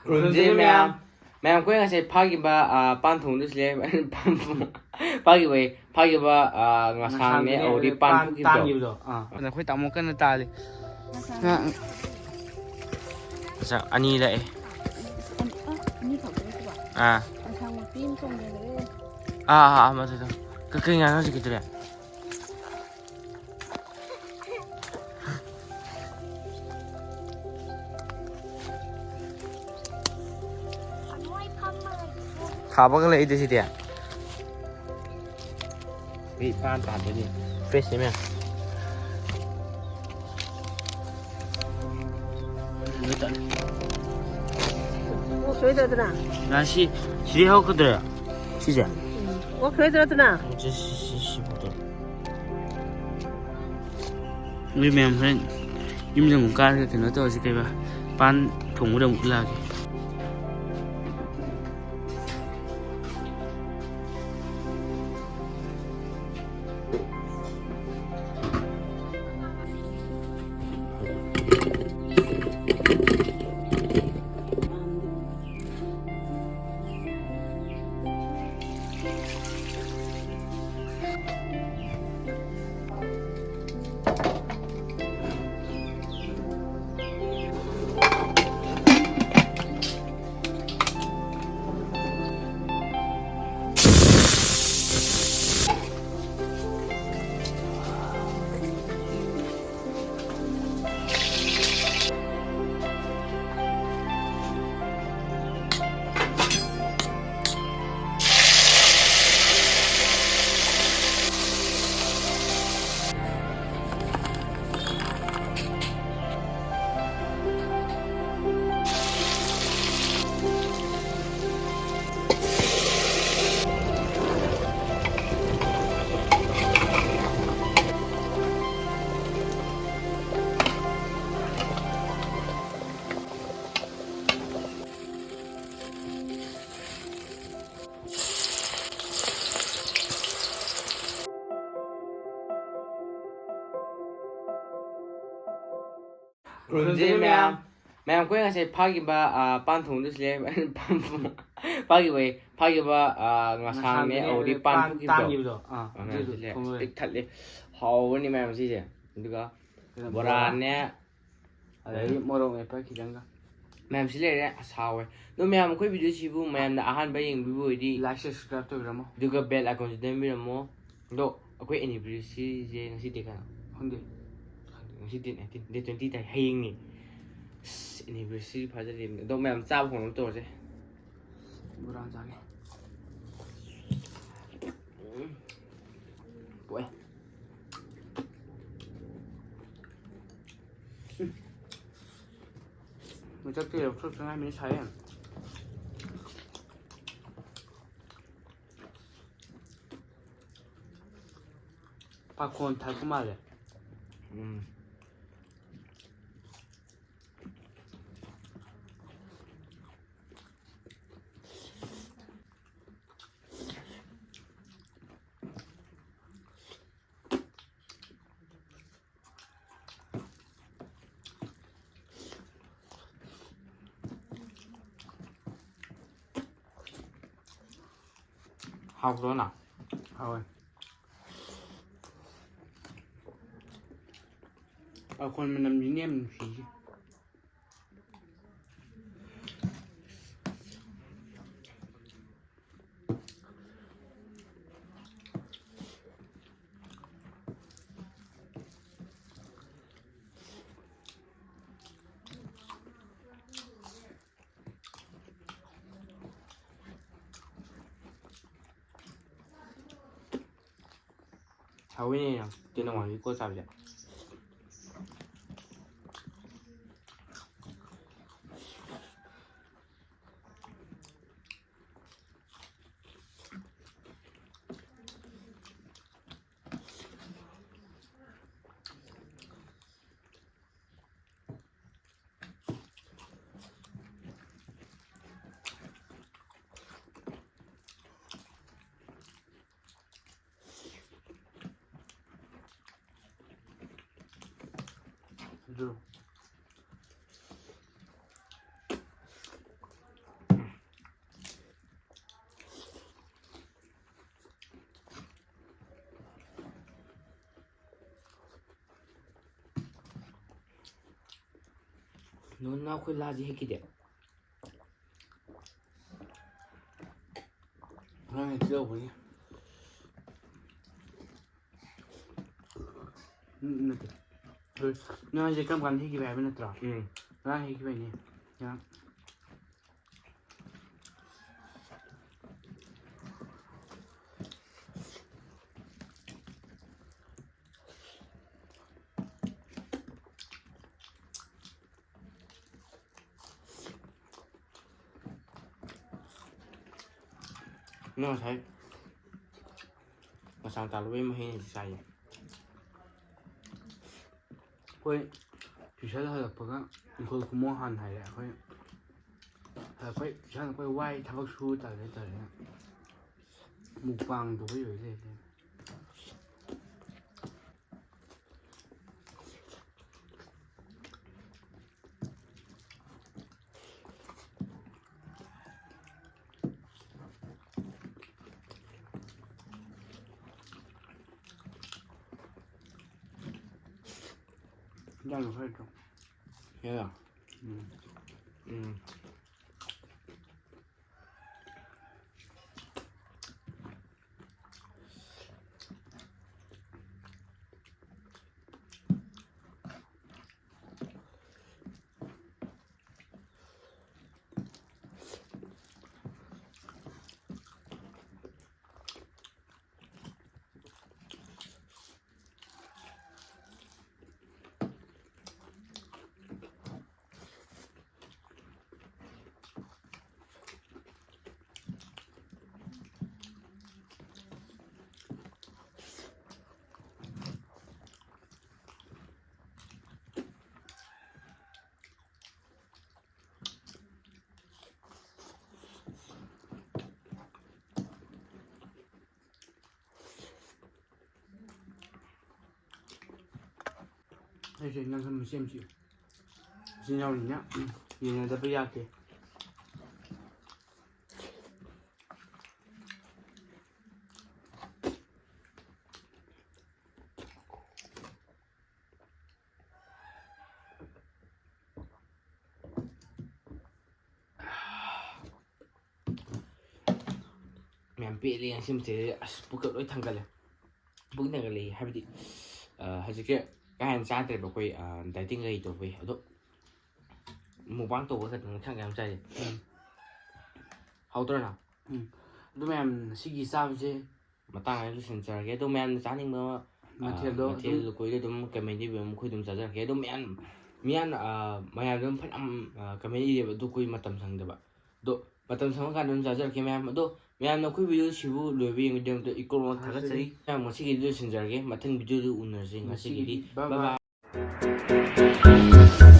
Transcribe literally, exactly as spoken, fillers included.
ꯈꯨꯔꯨꯝꯖꯔꯤ ꯃꯌꯥꯝ꯫ ꯃꯌꯥꯝ, ꯑꯩꯈꯣꯏ ꯉꯁꯥꯏ ꯐꯥꯈꯤꯕ, ꯑ, ꯄꯥꯟ ꯊꯣꯡꯗꯨꯁꯨ ꯂꯩ꯫ ꯐꯥꯈꯤꯕ, ꯐꯥꯈꯤꯕ, ꯑ, ꯉꯁꯥꯡꯅꯦ, ꯉꯁꯥꯡꯅꯦ, ꯑꯗꯩ ꯑꯗꯩ ꯄꯥꯟ ꯄꯥꯟ ꯐꯨꯈꯤꯕꯗꯣ꯫ ꯇꯥꯡꯈꯤꯕꯗꯣ꯫ ꯑꯥ꯫ ꯑꯗ ꯑꯩꯈꯣꯏ ꯇꯥꯃꯣ ꯀꯟꯅ ꯇꯥꯜꯂꯤ꯫ ꯉꯁꯥꯡ꯫ ꯉꯥ-, ꯉꯁꯥꯡ ꯑꯅꯤ ꯂꯥꯛꯑꯦ꯫ ꯑꯅꯤ, ꯑ, ꯑꯅꯤ ꯈꯛꯇ ꯅꯠꯇꯕ? ꯑꯥ꯫ ꯉꯁꯥꯡ ꯃꯄꯤ ꯑꯃ ꯆꯣꯡꯊꯈ꯭ꯔꯦ꯫ ꯑꯥ, ꯑꯥ, ꯑꯥ, ꯃꯗꯨꯗ꯫ ꯀ-, ꯀꯩ ꯉꯥꯅꯣ ꯍꯧꯖꯤꯛꯀꯤꯗꯨꯗꯤ? ꯊꯥꯕꯒ ꯂꯩꯗꯦ ꯁꯤꯗꯤ꯫ ꯃꯤ ꯄꯥꯟ ꯇꯥꯗꯣꯏꯅꯤ꯫ Fresh ꯅꯦ ꯃꯌꯥꯝ꯫ ꯑꯣꯛ ꯁꯣꯏꯗ꯭ꯔꯗꯅ? ꯉꯁꯤ ꯁꯤꯗꯤ ꯍꯧꯔꯛꯀꯗꯣꯏꯔꯥ? ꯁꯤꯁꯦ? ꯎꯝ꯫ ꯑꯣꯛ ꯁꯣꯏꯗ꯭ꯔꯗꯅ? ꯁꯤ, ꯁꯤ, ꯁꯤ, ꯁꯤ ꯐꯥꯎꯗ꯫ ꯑꯗꯨ ꯃꯌꯥꯝ ꯍꯣꯔꯦꯟ ꯌꯨꯝꯗ ꯑꯃꯨꯛ ꯀꯥꯔꯒ ꯀꯩꯅꯣ ꯇꯧꯔꯁꯤ, ꯀꯩꯕ, ꯄꯥꯟ ꯊꯣꯡꯕꯗ ꯑꯃꯨꯛ ꯂꯥꯛꯑꯒꯦ꯫ ꯈꯨꯔꯨꯝꯖꯔꯤ ꯃꯌꯥꯝ꯫ ꯃꯌꯥꯝ, ꯑꯩꯈꯣꯏ ꯉꯁꯥꯏ ꯐꯥꯈꯤꯕ, ꯑ, ꯄꯥꯟ ꯊꯣꯡꯗꯨꯁꯨ ꯂꯩ꯫ ꯐꯥꯈꯤꯕ, ꯐꯥꯈꯤꯕ, ꯑ, ꯉꯁꯥꯡꯅꯦ, ꯉꯁꯥꯡꯗꯨꯅꯦ, ꯑꯗꯨꯗꯒꯤ ꯄꯥꯟ ꯄꯥꯟ ꯐꯨꯠꯈꯤꯕꯗꯣ꯫ ꯇꯥꯡꯈꯤꯕꯗꯣ꯫ ꯑꯥ, ꯑ, ꯃꯌꯥꯝ ꯑꯗꯨꯗꯣ ꯁꯤ ꯂꯩ꯫ ꯊꯣꯡ ꯂꯣꯏꯔꯦ꯫ ꯄꯤꯛ ꯊꯠꯂꯦ꯫ ꯍꯥꯎꯕꯅꯤ ꯃꯌꯥꯝ ꯁꯤꯁꯦ꯫ ꯑꯗꯨꯒ ꯀꯩꯅꯣ, ꯕꯣꯔꯥꯅꯦ꯫ ꯑꯗꯒꯤ ꯃꯣꯔꯣꯛ ꯃꯦꯠꯄ ꯈꯤꯇꯪꯒ꯫ ꯃꯌꯥꯝ ꯁꯤ ꯂꯩꯔꯦ꯫ ꯑꯁ, ꯍꯥꯎꯋꯦ꯫ ꯑꯗꯣ ꯃꯌꯥꯝ, ꯑꯩꯈꯣꯏ ꯚꯤꯗꯤꯑꯣꯁꯤꯕꯨ ꯃꯌꯥꯝꯅ ꯑꯍꯥꯟꯕ ꯌꯦꯡꯕꯤꯕ ꯑꯣꯏꯗꯤ like, share, subscribe ꯇꯧꯕꯤꯔꯝꯃꯣ꯫ ꯑꯗꯨꯒ bell iconꯁꯨ ꯅꯝꯕꯤꯔꯝꯃꯣ꯫ ꯑꯗꯣ ꯑꯩꯈꯣꯏ anniversaryꯁꯦ ꯉꯁꯤ date ꯀꯌꯥꯅꯣ? ꯈꯪꯗꯦ꯫ ꯉꯁꯤ date nineteen, date twenty ꯇꯥꯏ, ꯍꯌꯦꯡꯅꯤ꯫ ꯑꯁ, anniversary ꯐꯥꯖꯔꯤꯕꯅꯤ꯫ ꯑꯗꯣ ꯃꯌꯥꯝ ꯆꯥꯕ ꯍꯧꯅꯕ ꯇꯧꯔꯁꯦ꯫ ꯕꯣꯔꯥ ꯆꯥꯒꯦ꯫ ꯎꯝ꯫ ꯄꯣꯛꯑꯦ꯫ ꯎꯝ꯫ ꯃꯊꯛꯇ ꯂꯧꯊꯣꯛꯇ ꯉꯥꯏꯃꯤꯅ ꯁꯥꯏꯌꯦ꯫ ꯄꯥꯈꯣꯟ ꯊꯥꯔꯛꯄ ꯃꯥꯜꯂꯦ꯫ ꯎꯝ꯫ ꯍꯥꯎꯕ꯭ꯔꯣ ꯅꯪ? ꯍꯥꯎꯋꯦ꯫ ꯄꯥꯈꯣꯟ ꯃꯅꯝꯁꯤꯅꯦ ꯌꯥꯝ ꯅꯨꯡꯁꯤꯁꯦ꯫ ꯍꯥꯎꯋꯤꯅꯦ ꯌꯥꯝ ꯇꯦꯅꯧꯋꯥꯡꯒꯤ ꯀꯣꯠ ꯆꯥꯕꯁꯦ꯫ ꯑꯗꯨ ꯅꯣꯟꯅ ꯑꯩꯈꯣꯏ ꯂꯥꯁꯦ ꯍꯦꯛꯈꯤꯗꯦ꯫ ꯅꯪ ꯍꯦꯛ ꯇꯧꯕꯅꯤ꯫ ꯎꯝ, ꯅꯠꯇꯦ꯫ ꯅꯪ ꯍꯥꯏꯁꯦ ꯀꯔꯝ ꯀꯥꯟꯗ ꯍꯦꯛꯈꯤꯕ ꯍꯥꯏꯕ ꯅꯠꯇ꯭ꯔꯣ? ꯎꯝ꯫ ꯉꯔꯥꯡ ꯍꯦꯛꯈꯤꯕꯩꯅꯦ꯫ ꯉꯔꯥꯡ꯫ ꯅꯪ ꯉꯁꯥꯏ ꯃꯆꯥ ꯇꯥꯜꯂꯨꯕꯩ ꯃꯍꯩꯅꯤ ꯆꯥꯏꯌꯦ꯫ ꯑꯩꯈꯣꯏ tuition ꯍꯜꯂꯛꯄꯒ ꯏꯪꯈꯣꯜ ꯀꯨꯝꯃꯣ ꯍꯥꯟꯅ ꯍꯥꯏꯔꯦ꯫ ꯑꯩꯈꯣꯏ ꯍꯜꯂꯛꯄꯩ tuition ꯍꯜꯂꯛꯄꯩ ꯋꯥꯏ ꯊꯕꯛ ꯁꯨ ꯇꯜꯂꯦ ꯇꯜꯂꯦꯅ mukbang ꯇꯧꯕꯩ ꯑꯣꯏ ꯂꯩꯔꯦ꯫ ꯌꯥꯝꯅ ꯈꯔ ꯇꯧ꯫ ꯍꯦꯔꯥ? ꯎꯝ꯫ ꯎꯝ꯫ ꯑꯩꯁꯦ ꯅꯪꯁꯨ ꯃꯆꯦ ꯑꯃ ꯆꯤꯛꯎ꯫ ꯏꯆꯤꯟ ꯏꯅꯥꯎꯅꯤꯅ ꯌꯦꯡꯅꯗꯕ ꯌꯥꯗꯦ꯫ ꯃꯌꯥꯝ ꯄꯦꯜꯂꯦ ꯉꯁꯤ ꯃꯊꯦꯜꯁꯦ꯫ ꯑꯁ, ꯄꯨꯛꯀ ꯂꯣꯏ ꯊꯟꯒꯠꯂꯦ꯫ ꯄꯨꯛ ꯊꯟꯒꯠꯂꯦ ꯍꯥꯏꯕꯗꯤ, ꯑ, ꯍꯧꯖꯤꯛꯁꯦ ꯀꯥ ꯍꯦꯟꯅ ꯆꯥꯗ꯭ꯔꯦꯕ ꯑꯩꯈꯣꯏ, ꯑ, dieting ꯀꯩ ꯇꯧꯕꯩ꯫ ꯑꯗꯣ mukbang ꯇꯧꯕ ꯈꯛꯇꯪ ꯈꯪ ꯌꯥꯝ ꯆꯥꯏ꯫ ꯍꯥꯎꯇ꯭ꯔꯅ? ꯎꯝ꯫ ꯑꯗꯨ ꯃꯌꯥꯝ ꯉꯁꯤꯒꯤ ꯆꯥꯕꯁꯦ ꯃꯇꯥꯡ ꯑꯁꯤꯗ ꯂꯣꯏꯁꯤꯟꯖꯔꯒꯦ꯫ ꯑꯗꯣ ꯃꯌꯥꯝꯅ ꯆꯥꯅꯤꯡꯕ, ꯑ, ꯃꯊꯦꯜꯗꯣ ꯑꯗꯨꯝ ꯃꯊꯦꯜ ꯂꯨꯀꯣꯏꯗꯣ ꯑꯗꯨꯝ comment ꯏꯕꯤꯌꯨ, ꯑꯩꯈꯣꯏ ꯑꯗꯨꯝ ꯆꯥꯖꯔꯛꯀꯦ꯫ ꯑꯗꯣ ꯃꯌꯥꯝ, ꯃꯌꯥꯝ, ꯑ, ꯃꯌꯥꯝ ꯑꯗꯨꯝ ꯐꯅꯌꯥꯝ, ꯑ, comment ꯏꯔꯦꯕ, ꯑꯗꯣ ꯑꯩꯈꯣꯏ ꯃꯇꯝ ꯁꯪꯗꯕ꯫ ꯑꯗꯣ ꯃꯇꯝ ꯁꯪꯉꯀꯥꯟꯗ ꯑꯗꯨꯝ ꯆꯥꯖꯔꯛꯀꯦ ꯃꯌꯥꯝ꯫ ꯑꯗꯣ ꯃꯌꯥꯝꯅ ꯑꯩꯈꯣꯏ video ꯁꯤꯕꯨ ꯂꯣꯏꯕ ꯌꯦꯡꯕꯒꯤꯗꯃꯛꯇ ꯏꯀꯣꯛ ꯊꯥꯒꯠꯆꯔꯤ꯫ ꯃꯌꯥꯝ ꯉꯁꯤꯒꯤꯗꯤ ꯂꯣꯏꯁꯤꯟꯖꯔꯒꯦ, ꯃꯊꯪ video ꯗ ꯎꯅꯔꯁꯤ꯫ ꯉꯁꯤꯒꯤꯗꯤ bye bye bye꯫ Bye.